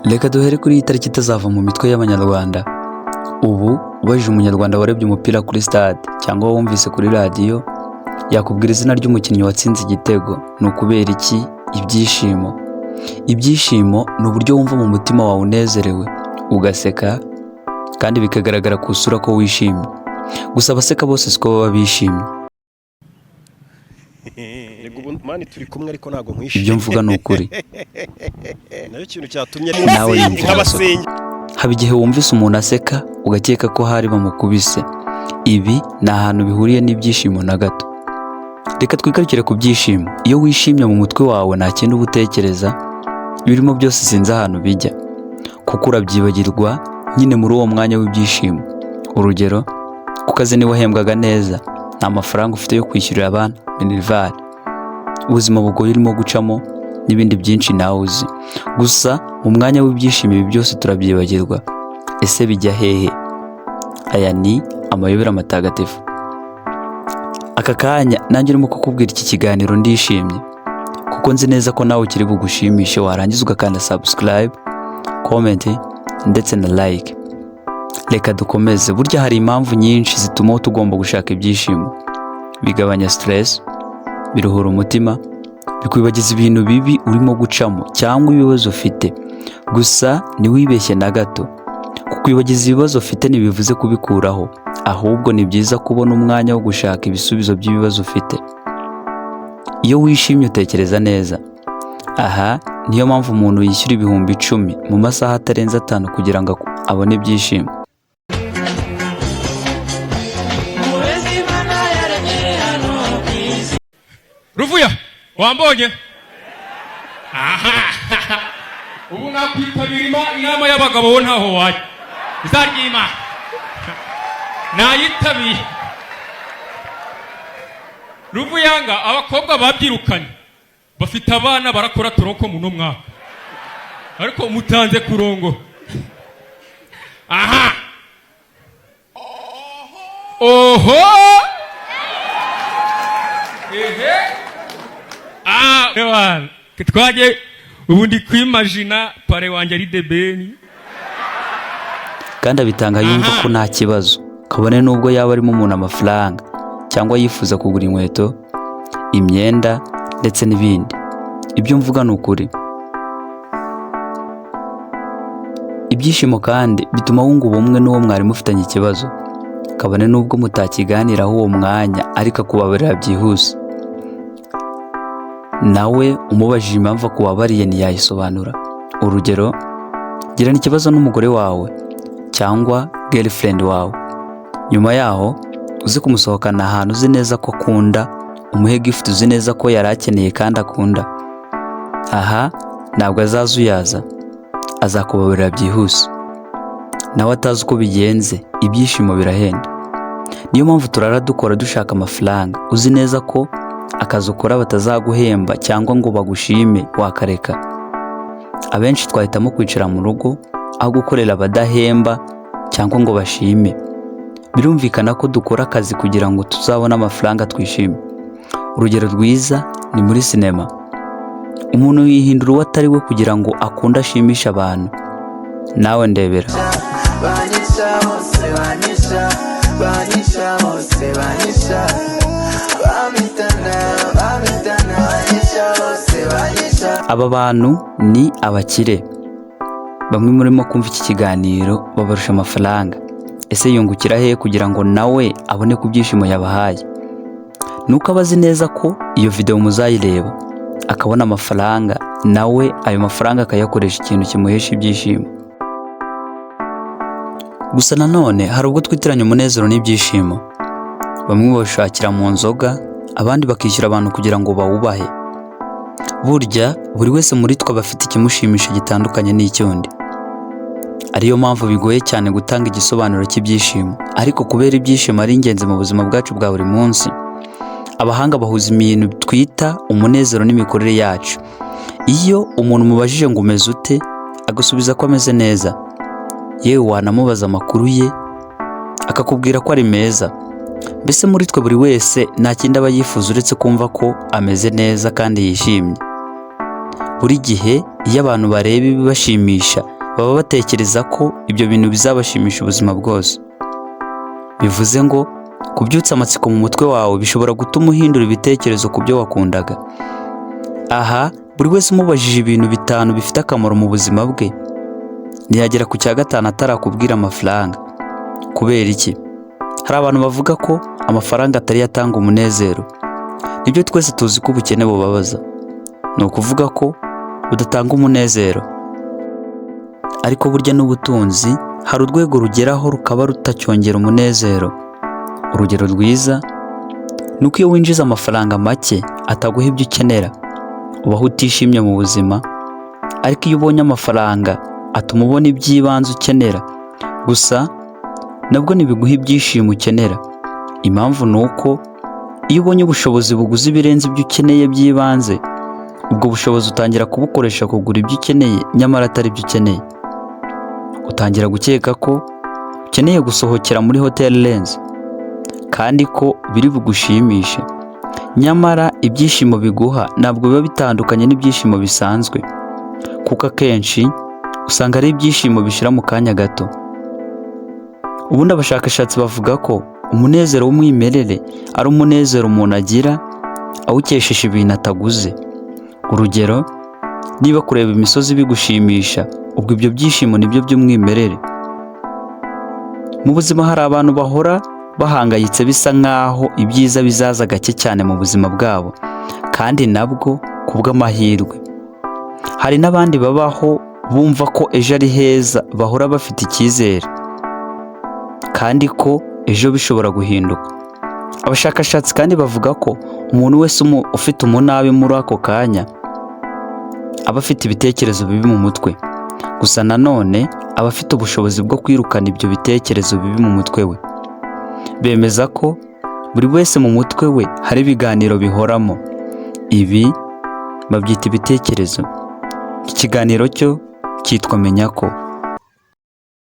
Reka duhere kuri iyi tariki itazava mu mitwe y'Abanyarwanda. Ubu ubajije Umunyarwanda warebye umupira kuri stade cyangwa wumvise kuri radiyo, yakubwira izina ry'umukinnyi watsinze igitego. Ni ukubera iki? Ibyishimo. Ibyishimo ni uburyo wumva mu mutima wawe unezerewe, ugaseka kandi bikagaragara ku isura ko wishimye. Gusa abaseka bose siko baba bishimye. Rega ubu man, turi kumwe ariko ntabwo nkwishyuye. Ibyo mvuga ni ukuri. Nayo kintu cyatumye Nawe yumvira. nk'abasenyi. Haba igihe wumvise umuntu aseka ugakeka ko hari bamukubise. Ibi ni ahantu bihuriye n'ibyishimo na gato. Reka twigarukire ku byishimo. Iyo wishimye, mu mutwe wawe nta kindi uba utekereza, ibirimo byose sinzi ahantu bijya, kuko urabyibagirwa nyine muri uwo mwanya w'ibyishimo. Urugero, ku kazi niba wahembwaga neza, nta mafaranga ufite yo kwishyurira abana minerval, ubuzima bugoye urimo gucamo n'ibindi byinshi nawe uzi. Gusa mu mwanya w'ibyishimo ibi byose turabyibagirwa. Ese bijya hehe? Aya ni amayobera matagatifu. Aka kanya nanjye urimo kukubwira iki kiganiro ndishimye, kuko nzi neza ko nawe ukiri bugushimishe, warangiza ugakanda subscribe, comment ndetse na like. Reka dukomeze. Burya hari impamvu nyinshi zituma tugomba gushaka ibyishimo. Bigabanya stress, biruhura umutima, bikwibagiza ibintu bibi urimo gucamo cyangwa ibibazo ufite. Gusa ntiwibeshye na gato, kukwibagiza ibibazo ufite ntibivuze kubikuraho, ahubwo ni byiza kubona umwanya wo gushaka ibisubizo by'ibibazo ufite. Iyo wishimye utekereza neza. Aha niyo mpamvu umuntu yishyura 10,000 mu masaha atarenze 5 kugira ngo abone ibyishimo. Murezi Imana yaremye hano ku isi. Ruvuya wambonye aha, ubu nakwitabira inama y'abagabo bo ntaho wajya izarya Imana nayitabiye. Ruvuyanga, abakobwa babyirukanye bafite abana barakora toroko muno mwaka, ariko mutanze kurongo aha oho ehe. Ah, ewana twaje ubu ndi kwimajina pare wanjye ari debeni. Kandi abitanga yumva ko nta kibazo, kabone n'ubwo yaba arimo umuntu amafaranga cyangwa yifuza kugura inkweto, imyenda ndetse n'ibindi. Ibyo mvuga ni ukuri. Ibyishimo kandi bituma wunga ubumwe n'uwo mwari mufitanye ikibazo, kabone n'ubwo mutakiganiraho uwo mwanya, ariko akubabarira byihuse. Nawe umubajije impamvu akubabariye ntiyayisobanura. Urugero, girana ikibazo n'umugore wawe cyangwa girlfriend wawe, nyuma yaho uze kumusohokana ahantu uzi neza ko akunda, umuhe gift uzi neza ko yari akeneye kandi akunda. Aha ntabwo azazuyaza, azakubabarira byihuse nawe atazi uko bigenze. Ibyishimo birahenda, niyo mpamvu turara dukora dushaka amafaranga. Uzi neza ko akazi ukora batazaguhemba cyangwa ngo bagushime, wakareka. Abenshi twahitamo kwicara mu rugo aho gukorera abadahemba cyangwa ngo bashime. Birumvikana ko dukora akazi kugira ngo tuzabone amafaranga twishime. Urugero rwiza ni muri sinema, umuntu yihindura uwo atari we kugira ngo akunde ashimishe abantu. Nawe ndebera. Banyica bose, banyica, banyica bose, banyica, bamitana, bamitana, banyica bose, banyica. Aba bantu ni abakire. Bamwe murimo kumva iki kiganiro babarusha amafaranga. Ese yungukira he kugira ngo nawe abone ku byishimo yabahaye? Nuko aba azi neza ko iyo video muzayireba akabona amafaranga, nawe ayo mafaranga akayakoresha ikintu kimuhesha ibyishimo. Gusa nanone hari ubwo twitiranya umunezero n'ibyishimo. Bamwe bawushakira mu nzoga, abandi bakishyura abantu kugira ngo bawubahe. Burya buri wese muri twe aba afite ikimushimisha gitandukanye n'icy'undi, ariyo mpamvu bigoye cyane gutanga igisobanuro cy'ibyishimo. Ariko kubera ibyishimo ari ingenzi mu buzima bwacu bwa buri munsi, abahanga bahuza ibintu twita umunezero n'imikorere yacu. Iyo umuntu umubajije ngo umeze ute, agasubiza ko ameze neza, yewe wanamubaza amakuru ye akakubwira ko ari meza. Mbese muri twe buri wese nta kindi aba yifuza uretse kumva ko ameze neza kandi yishimye. Buri gihe iyo abantu bareba ibibashimisha, baba batekereza ko ibyo bintu bizabashimisha ubuzima bwose. Bivuze ngo kubyutsa amatsiko mu mutwe wawe bishobora gutuma uhindura ibitekerezo ku byo wakundaga. Aha buri wese umubajije ibintu bitanu bifite akamaro mu buzima bwe, ntiyagera ku cya gatanu atarakubwira amafaranga. Kubera iki? Hari abantu bavuga ko amafaranga atari yo atanga umunezero. Nibyo, twese tuzi ko ubukene bubabaza. Ni ukuvuga ko budatanga umunezero. Ariko burya n'ubutunzi hari urwego rugeraho rukaba rutacyongera umunezero. Urugero rwiza ni uko iyo winjiza amafaranga make ataguha ibyo ukenera, ubaho utishimye mu buzima, ariko iyo ubonye amafaranga atuma ubona iby'ibanze ukenera, gusa nabwo ntibiguha ibyishimo ukenera. Impamvu ni uko iyo ubonye ubushobozi buguze ibirenze ibyo ukeneye by'ibanze, ubwo bushobozi utangira kubukoresha kugura ibyo ukeneye nyamara atari byo ukeneye. Utangira gukeka ko ukeneye gusohokera muri hoteli irenze kandi ko biri bugushimishe, nyamara ibyishimo biguha ntabwo biba bitandukanye n'ibyishimo bisanzwe, kuko akenshi usanga ari ibyishimo bishira mu kanya gato. Ubundi abashakashatsi bavuga ko umunezero w'umwimerere ari umunezero umuntu agira awukesheje ibintu ataguze. Urugero, niba kureba imisozi bigushimisha, ubwo ibyo byishimo nibyo by'umwimerere. Mu buzima hari abantu bahora bahangayitse, bisa nk'aho ibyiza bizaza gake cyane mu buzima bwabo, kandi nabwo ku bw'amahirwe. Hari n'abandi babaho bumva ko ejo ari heza, bahora bafite icyizere kandi ko ejo bishobora guhinduka. Abashakashatsi kandi bavuga ko umuntu wese ufite umunabi muri ako kanya aba afite ibitekerezo bibi mu mutwe. Gusa nanone aba afite ubushobozi bwo kwirukana ibyo bitekerezo bibi mu mutwe we. Bemeza ko buri wese mu mutwe we hari ibiganiro bihoramo. Ibi babyita ibitekerezo. Iki kiganiro cyo cyitwa Menya Ko.